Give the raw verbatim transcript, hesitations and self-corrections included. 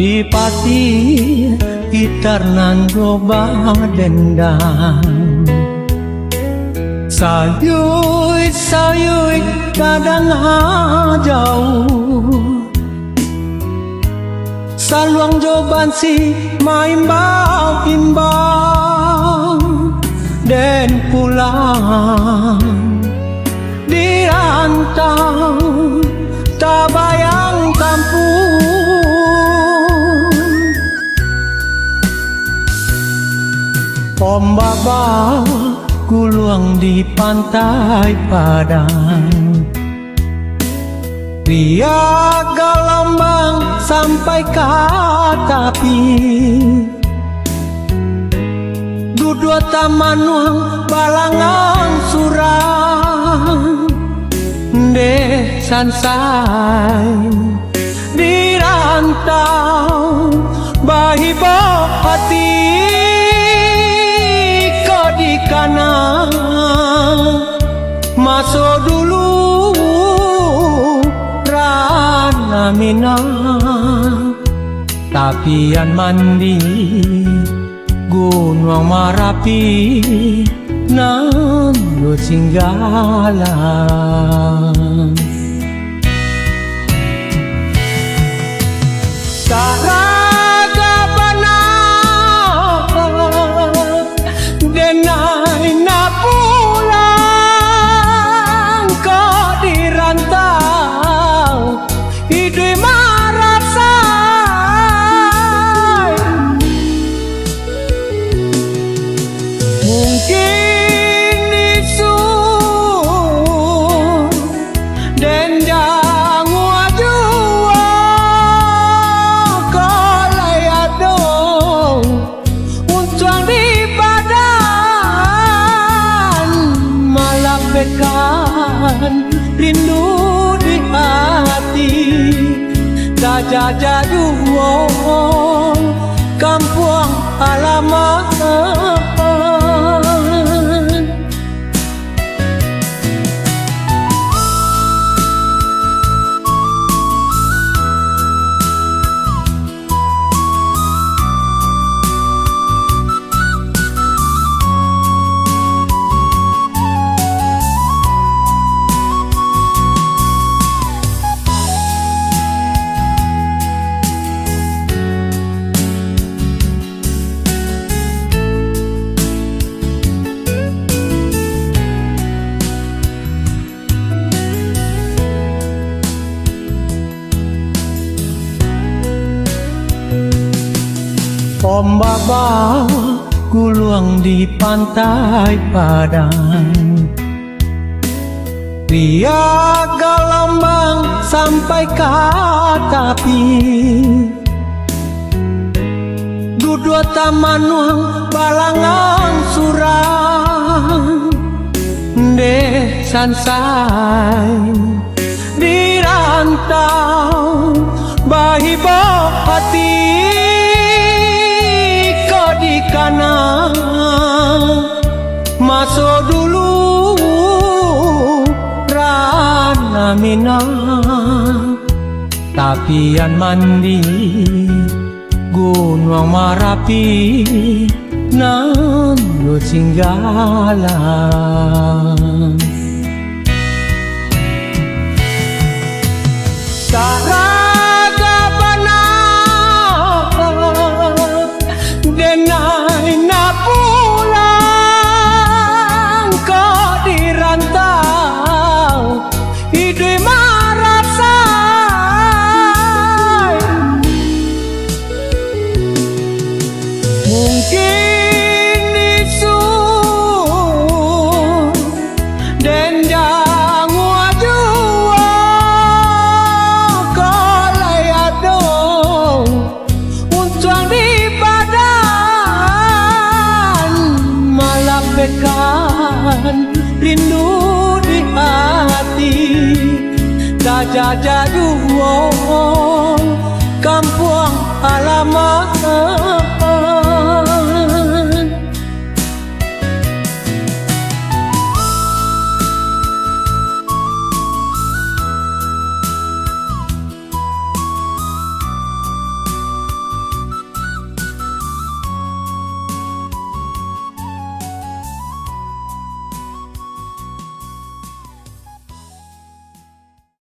Di pati gitar nan jo badendang, sayuik-sayuik tadanga jauah. Saluang jo bansi maimbau-imbau, den pulang di rantau tabayang kampuang. Ombak baguluang di pantai Padang, riak galombang sampai ka tapi. Duduak tamanuang balangang surang, deh sansai di rantau, bahibo ati ko dikanang maso dulu rana Minang. Tapian mandi Gunuang Marapi nan jo Singgalang. Saraga bana denai nak pulang ko di rantau. Iduik marasai, mungkin isuak den janguah juo ko lai ado. Untuang di badan, malapehkan rindu di hati. Tajajah juo kampuang halaman. Ombak baguluang di pantai Padang, riak galombang sampai ka tapi. Duduak tamanuang balangang surang, deh sansai di rantau, bahibo ati ko dikanang maso dulu rana Minang. Tapian mandi Gunuang Marapi nan jo Singgalang. Saraga bana denai nak pulang ko di rantau. Iduik marasai, mungkin isuak den janguah juo ko lai ado. Untuang di badan, malapehkan rindu di hati. Tajajah juo